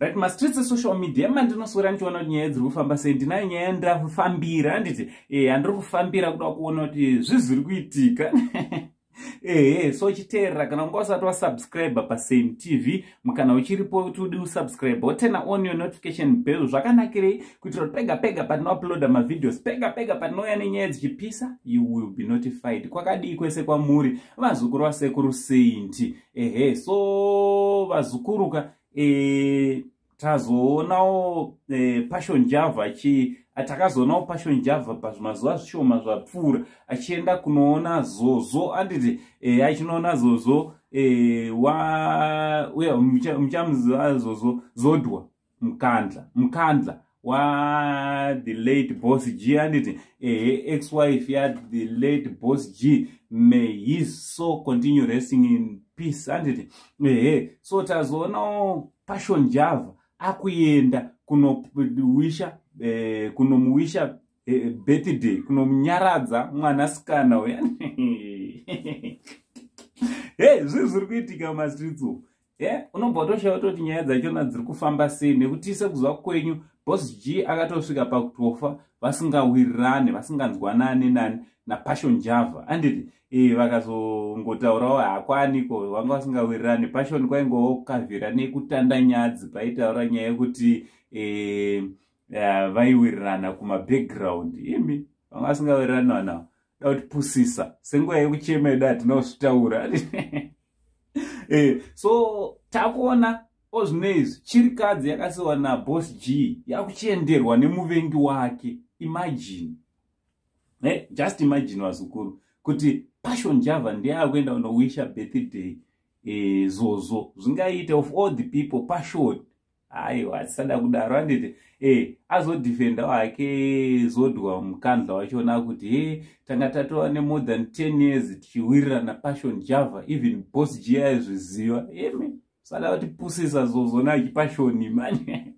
Right, mastreets esocial media mandinoswera ndichiona kuti nyaya dziri kufamba sei. Ndinayo nyaya yandafambira, handiti? Handiri kufambira kuda kuona kuti zvizviri kuitika. Ehe, so chiteerera, kana unga usati wasubscribe paSame TV, mukana uchiripo kuti udi usubscribe, woturn on your notification bell. Zvakanakirei? Kuitira kuti pega pega patinouploada mavideos, pega pega patinouya nenyaya dzichipisa, you will be notified. Kwakadii kwese kwamuri, vazukuru vasekuru Saint? Ehe, so vazukuruka, tazoonawo Passion Java chi takazoonawo Passion Java pazvimazuva zvishoma zvapfuura achienda kunoona Zozo, anditi? Achinoona Zozo, wa uya muchamuziva Zozo, Zodwa Mkandla, Mkandla wa the late Boss G, anditi? Ex wife ya the late Boss G, may his soul continue resting in peace, anditi? Ehe, so tazoonawo Passion Java akuenda kunowisha, kunomuwisha birthday, kunomunyaradza mwanasikana uya. He, zvii zviri kuitika mumastreets umu? Unobva utoshaya kutoti nyaya dzachona dziri kufamba sei, nekuti sekuziva kwenyu, Boss G akatosvika pakutofa vasingawirirane, vasinganzwanane nani naPassion Java, anditi? Vakazongotaurawo hakwaniko, vanga vasingawirirane. Passion kwaingowo kukavhira nekutanda nyadzi paitaura nyaya yekuti vaiwirirana kumabackground. Imi, vanga vasingawirirani vanavo, da kutipusisa. Senguva yekuchema yedu hatina kuzvitaura. So takuona ozvino izvi chirikadzi yakasiwa naBoss G yakuchienderwa nemuvengi wake. Imagine, just imagine, vazukuru, kuti Passion Java ndiye akuenda kunowisha birthday Zozo. Zvingaita? Of all the people, Passion? Aiwa, hatisada kudaro, handiti? Azodefendawo hake Zodwa Mukandla wachona kuti he, tanga tatova nemore than 10 years tichiwirirana Passion Java, even Boss G aizviziva. Imi, sada kutipusisa Zozo nachiPassion mani.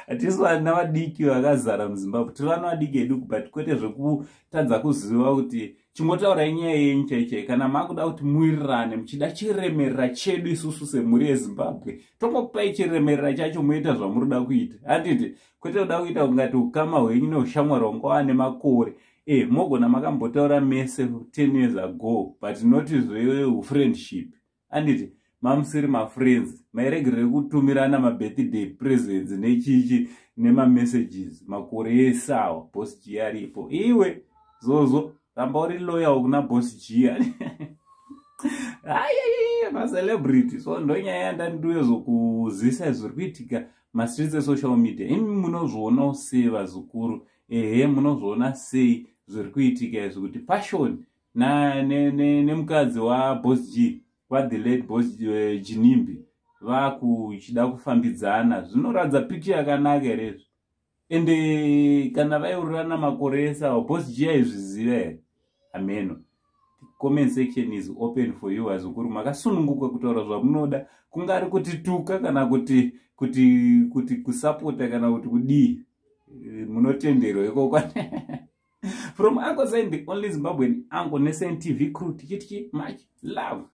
Hatisi vana vadiki vakazara muZimbabwe, tiri vana vadiki edu, but kwete zvekutadza kuziva kuti chingotaurai nyaya yenyu chaichai. Kana makuda kuti muwirirane, muchida chiremerera chedu isusu semhuri yeZimbabwe, tongokupai chiremerera chacho, muita zvamuri kuda kuita, handiti? Kwete kuda kuita kungati ukama hwenyu neushamwari hwanga wane makore. Mogona makambotaura mese 10 years ago, but not zveufriendship, handiti? Mamusiri mafriends, mairegerere kutumirana mabirthday presents nechichi nemamessages makore ese awa Boss G aripo. Iwe Zozo, ramba uri loyal kuna Boss G. Aiaiai, macelebrity. So ndonyaya yandandiyezokuzivisa zviri kuitika mastreets esocial media. Imi munozvionawo sei, vazukuru? Ehe, munozviona sei zviri kuitika izvi, kuti Passion nemukadzi waBoss G, wathe late Boss Ginimbi, vakuchida kufambidzana? Zvinoratidza picture yakanaka here izvi? Ende kana vaiurirana makore ese avo, Boss G aizviziva here? Ameno. Comment section is open for you, vazukuru. Makasununguka kutaura zvamunoda, kungari kutituka kana kuti kusapota kana kuti kudii, munotenderwa ikoko. From Uncle Saint, the only Zimbabwean uncle, neSaint TV crew, tichiti much love.